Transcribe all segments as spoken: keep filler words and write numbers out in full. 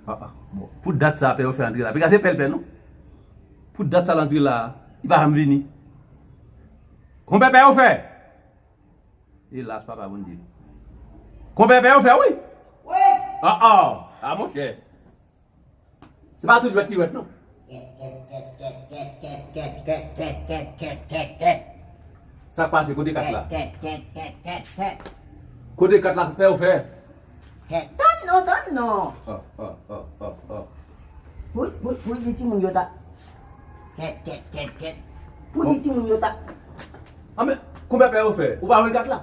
Ah, ah, bon. Pou dat sa, Pè Ofè antre la. Piga se pè l pè, non? Pou dat sa l antre la, li pa janm vini. Konpè Pè Ofè! Elas, papa Bondye. Konpè Pè Ofè, wi! Wi! Ah, ah! Ah, monchè. Se pa tout jwèt ki jwèt, non. Sa k pase? Kote kat la? Kote kat la, Pè Ofè? Tann non, tann non. Oh, oh, oh, oh, oh. Pou, pou, pou di timoun yo ta. Pou di timoun yo ta. Ah, men, konpè Pè Ofè, ou pa jwenn kat la?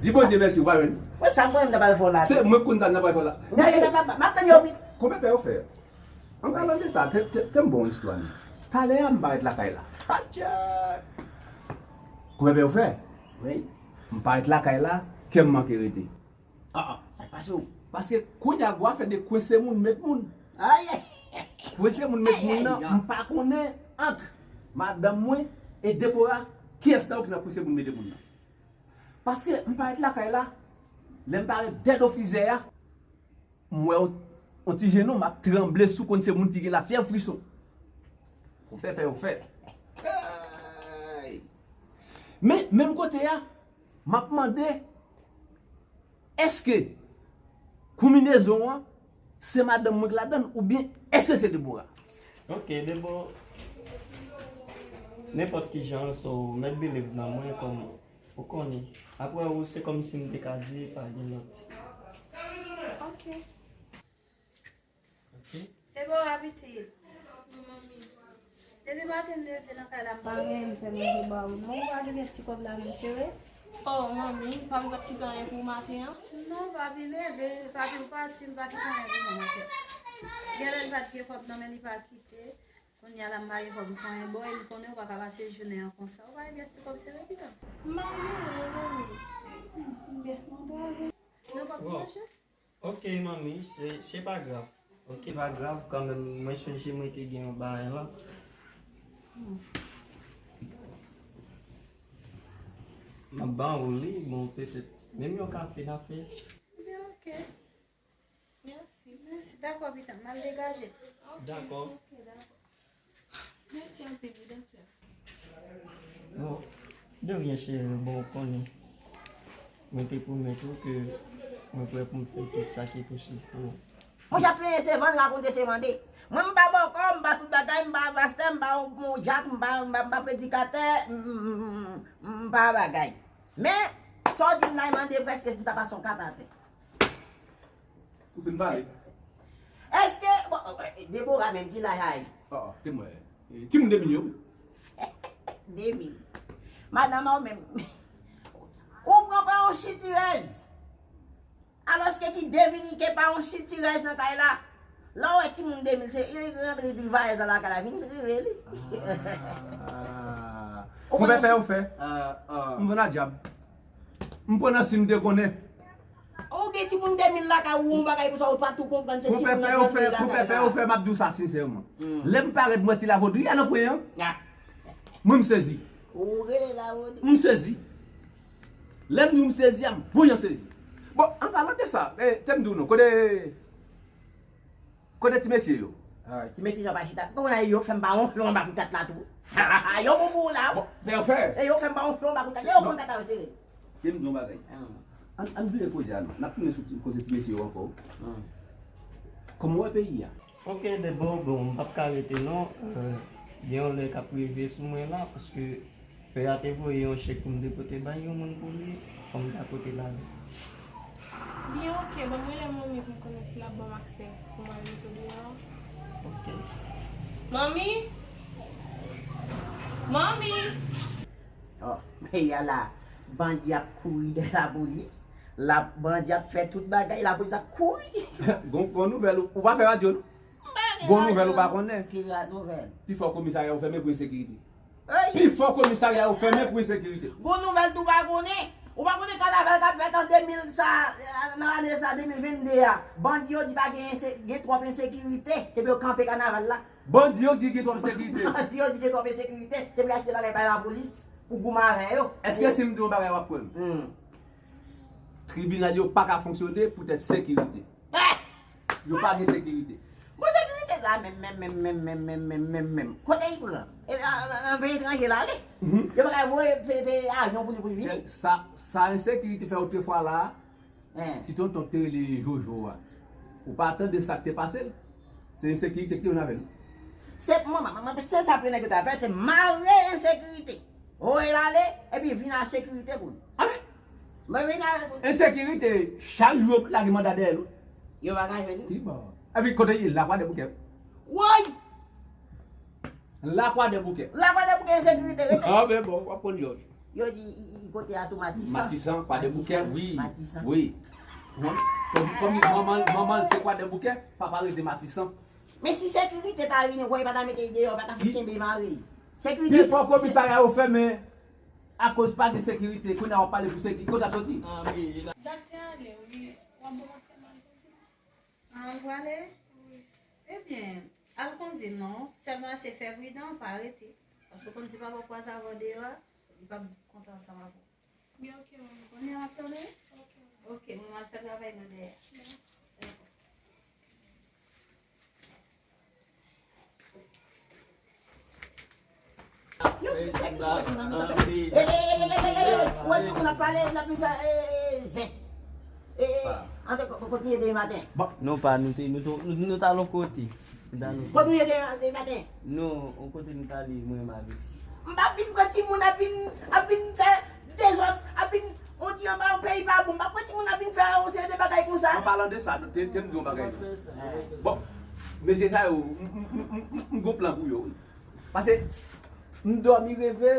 Di Bondye mèsi, ou pa jwenn. Mwen sa mwen m nan pral fè w la. Se mwen konn sa m nan pral fè w la. Nan yo nan m ap tann yo vit. Konbyen pè yo fè? An palan de sa, te, te, te m bon istwa nou. Talè a m parèt lakay la. Atchè! Konbyen pè yo fè? Wi. M parèt lakay la, kè m manke rete. Ah, ah, sa k pase w? Paske kounye a gwa fè de kwense moun met moun. Ay, ay. Kwense moun met moun nan, m pa konnen ant madanm mwen e Debora, kiyès nan yo ki nan kwense moun met moun nan. Paske m parèt lakay la, lè m parèt dèyè fizè a, m wè yon, yon ti jenòm ap tranble sou konn se moun ki gen lafyèv frison. Konpè pè yo fè. Ay! Men, menm kote a, m ap mande, èske konbinezon an, se madanm mwen k ladann, oubyen èske se Debora? Ok, Debo, nenpòt ki jan, so, mèt believe nan mwen kòm ou konnen. Apre ou, se kòmsi m te ka di, pa gen lòt. Ok. Ok. Debora, pitit. Wi, manmi. Depi maten m leve nan kay la, m pa gen anyen m fè manje ba ou. Non, ou pa gen pyès ti kòb la menm, se vre? Oh, manmi, papi pa t kite anyen pou w maten an? Non, papi leve, papi ou pati, m pa kite anyen pou mwen maten. Genlè li pa t gen kòb non, men li pa kite. Kounye a la, m pa gen kòb, m fè anyen ba w, e m konnen ou pa ka pase jounen an konsa. Ou pa gen pyès ti kòb, se vre, pita? M pa gen anyen, manmi. M byen kontan. Nou p ap manje? Ok, manmi, se, se pa grav. Ok, pa grav kanmenm, mwen sonje mwen te gen yon bagay la. M ap ban ou li, bon, petèt, menm yon kafe n a fè. Byen, ok. Mèsi. Mèsi, dakò, pitit, m al degaje. Dakò. Ok, dakò. Mèsi anpil, wi, doktè. Bon, de rien, cheri, bon, ou konnen. Mwen te pwomèt ou ke mwen prè pou m fè tout sa ki posib pou ou. Monchè, plenyen se vann, rakonte se mande. Mwen, m pa bòkò, m pa tout bagay, m pa pastè, m pa yon, yon dyak, m pa, m pa, m pa predikatè, m, m, m, m, m pa bagay. Men, sa w di m la, e mande prèske pou ta pase yon kat atè. Ou fin pale? Èske, bon, Debora menm ki laj a li? Ah, ah, te m wè. E, timoun de mil yo. De mil. Madanm a w menm. Ou pran pa yon sitirèz. Alòske ki devinike pa yon sitirèz nan kay la. Lè w wè timoun de mil, se li rantre drivayèz la lakay la, vin drive li. Ah. Ou konn pè yo fè? Ah, ah. M vann a dyab. M pran nan si m te konnen. Ou gen timoun de mil lakay ou, yon bagay pou sa, ou pa tou konprann se timoun nan grande lakay la. Konpè pè yo fè, m ap di w sa sensèman. Hmm. Lè m parèt, m wè ti lavodri a nan kwen an. Ah. Mwen, m sezi. Ou rele lavodri? M sezi. Lè m di w m sezi a, m bon jan sezi. Bon, an palan de sa, eh, te m di w non, kote Kote ti mesye yo? Ah, ti mesye sa pa chita. Bon, yo fè m pa wonfle anba kout kat la tou. Yo bon pou ou la. Bon, men yo fè. E yo fè m pa wonfle anba kout kat. Yo pran kat la yo sere. Te m di yon bagay. Ah. Ann, ann vire koze a non. N ap tounen sou ti, koze ti mesye yo ankò. Ah. Kòman w wè peyi a? Ok, Debo, bon, m p ap ka rete non. Euh, gen yon lè k ap rive sou mwen la, paske Pè a te voye yon chèk pou m te pote bay yon moun pou li, fò m ta pote l ale. Byen, ok, ban m rele manmi pou m konnen si l ap ban m aksè pou m al mete w deyò. Ok. Manmi! Manmi! Oh, men y a la, bandi ap kouri dèyè lapolis, la, bandi ap fè tout bagay, lapolis ap kouri. Gon, gon nouvèl, ou, ou pa fè radyo, non? M pa gen radyo. Gon nouvèl, ou pa konnen? Ki ra-, nouvèl? Pi fò komisarya yo fèmen pou ensekirite. Ey! Pi fò komisarya yo fèmen pou ensekirite. Gon nouvèl tou pa konnen. Ou pa konnen kanaval k ap fèt an de mil sa, nan ane sa, de mil venn de a. Bandi yo di pa gen ense-, gen twòp ensekirite. Se pou yo kanpe kanaval la. Bandi yo di gen twòp ensekirite. Bandi yo di gen twòp ensekirite. Se pou yo achte bagay bay lapolis pou goumen avè yo. Èske si m di yon bagay w ap kwè m? Hmm. Tribinal yo pa ka fonksyone poutèt sekirite. Yo pa gen sekirite. Bon, sekirite sa menm, menm, menm, menm, menm, menm, menm, menm, menm. Kote y pran? E, an, an, an peyi etranje l ale? Yo pa ka voye pe, pe ajan pou li pou l vini? Sa, sa ensekirite fè otrefwa la, ti tonton te rele Jojo a. Ou pa tande sa k te pase l? Se ensekirite ki te vin avè l. Se, mwen, mwen, mwen, se sa pou nèg yo ta fè, se mare ensekirite. Voye l ale, epi vin a sekirite pou nou. Amèn. Mwen vin avè l pou nou. Ensekirite, chak jou yo lage manda dèyè l wi. Yo pa ka jwenn li. Ki bò? Epi kote l ye? Lakwadèboukè. Woy! Lakwadèboukè. Lakwadèboukè ensekirite rete. Ah, men bon, w ap konn jòj. Yo di, i, i kote a tou Matisan. Matisan, Kwadèboukè. Wi. Matisan. Wi. Kòm, kòm manman, manman l se Kwadèboukè, papa l rete Matisan. Men si sekirite ta vini, wè, pa ta mete l deyò, pa ta fout kenbe mare. Sekirite. Pi fò komisarya yo fèmen akoz pa gen sekirite. Kounye a w ap pale pou sekirite. Kote l ap soti? Doktè ale, wi. W ap bon maten, m al konn. Ah, ou prale? Wi. Ebyen, al kondi non. Sèlman se fè pridan, pa rete. Paske w konn si papa w kwaze avè w deyò a, li p ap kontan ansanm avè w. Wi, ok, manman. Kounye a w ap tande? Ok. Ok, manman al fè travay mwen dèyè. Dakò. Wè tout moun ap pale, n ap vin fè zen. Antre, kote nou ye demen maten? Nou pa, nou te, nou t al yon kote. Kote nou ye demen maten? Nou, yon kote nou t ale, mwen, Marisi. M p ap vin pran timoun ap vin, ap vin fè dezòd, ap vin, on di anba yon peyi pa bon. M p ap pran timoun ap vin fè yon seri de bagay konsa. An palan de sa, te, te m di yon bagay. Bon, mesye sa yo, m, m, m, m, m gon plan pou yo, wi. Paske m dòmi reve,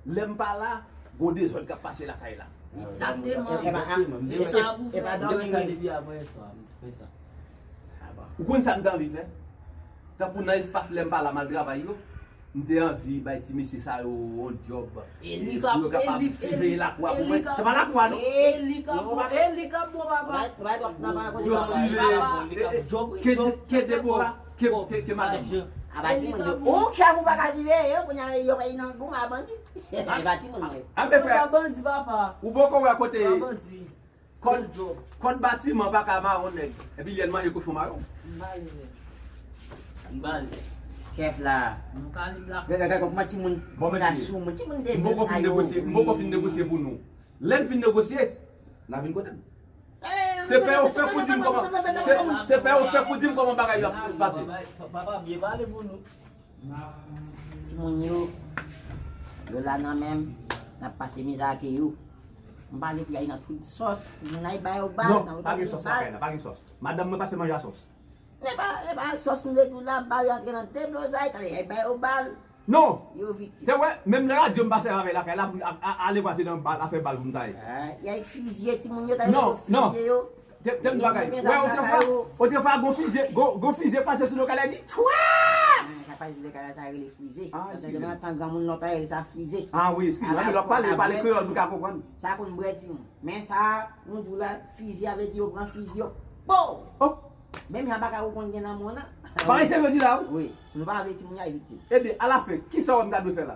lè m pa la, gon dezòd k ap pase lakay la. Egzakteman. E sa pou fè. Demen sa depi aprè yè swa, m fè sa. Ou konn sa m te anvi fè? Tankou nan espas lè m pa la m al travay yo, m te anvi bay ti mesye sa yo yon djòb. Pou yo kapab siveye lakou a pou mwen. Se pa lakou a non. E li k ap bon, e li k ap bon papa. Yo siveye. Ke Debora, ke, ke, ke madanm. Aba timoun yo. Ou chèf ou pa ka siveye yo, kounye a yo bay nan gou a bandi. Aba timoun yo. Anben frè. Ou poko wè kote. Kòd, kòd batiman pa ka mawon nèg. Epi yè l manje kochon mawon. M ba li nèg. M ba li. Chèf la. M ka li la. Gade, gade, gade kòman timoun. Bon, mesye. Timoun, timoun de. M poko fin negosye, m poko fin negosye pou nou. Lè n fin negosye, n a vin kote m. Se pè yo fè pou di m kòman. Se, se pè yo fè pou di m kòman bagay yo ap pase. Papa, byen pale pou nou. Timoun yo, yo la nan men m, n ap pase mizè ak yo. M pale pou y al nan tout sòs, moun nan y ba yo bal, nan oto yo bal. Non, pa gen sòs lakay la, pa gen sòs. Madanm mwen pa fè manje a sòs. E pa, e pa sòs nou te di w la, bal yo antre nan deblozay, tande, y al ba yo bal. Non! Yo viktim. Te wè, menm radyo m pa sèvi avè l lakay la, pou m ale vwazen nan bal, afè bal pou m ta ye. Y al fizye timoun yo, tande, yo fizye yo. Te, te m di bagay. Wè, otrefwa, otrefwa, gon fizye, gon, gon fizye pase sou nou kay la, di, tchwa! Sa pase sou nou kay la, sa rele frize. Paske nan tan granmoun lontan, yo rele sa frize. Ah wi, eskize m, men lè w pale, pale kreyòl, nou ka konprann. Sa konn bwè timoun. Men sa, nou di w la, fizye a vle di yo pran fizye yo. Pow! Menm jan baka ou konn gen nan men w nan. Bagay serye w di la, wi. Wi, nou pa vle timoun yo al viktim. Ebyen, alafen, kisa w wè m ta dwe fè la?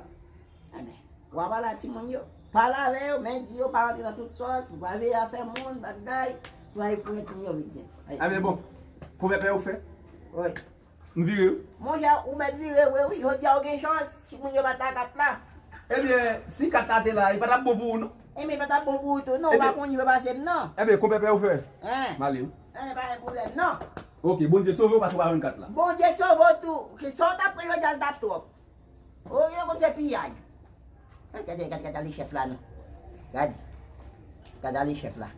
Ebyen, w a pale a timoun yo. Pale avè yo, men di yo pa rantre nan tout sòs, nou pa veye afè moun, bagay, pou al pran timoun yo viktim. Ebyen, bon, konbyen pè ou fè? Wi. M vire wi. Monchè, ou mèt vire vre wi, jodi a ou gen chans, timoun yo pa t la kat la. Ebyen, si kat la te la, li pa t ap bon pou ou non. Ebyen, li pa t ap bon pou ou tou non, ou pa konn jwe pase m non. Ebyen, konbyen pè ou fè? Hein? M ale wi. Ebyen, pa gen pwoblèm non. Ok, Bondye sove w paske ou pa jwenn kat la. Bondye sove w tou, sa w t ap pran jodi a l t ap twòp. Ou yo konn fè piyay. Gade, gade, gade ale chèf la non. Gade. Gade ale chèf la.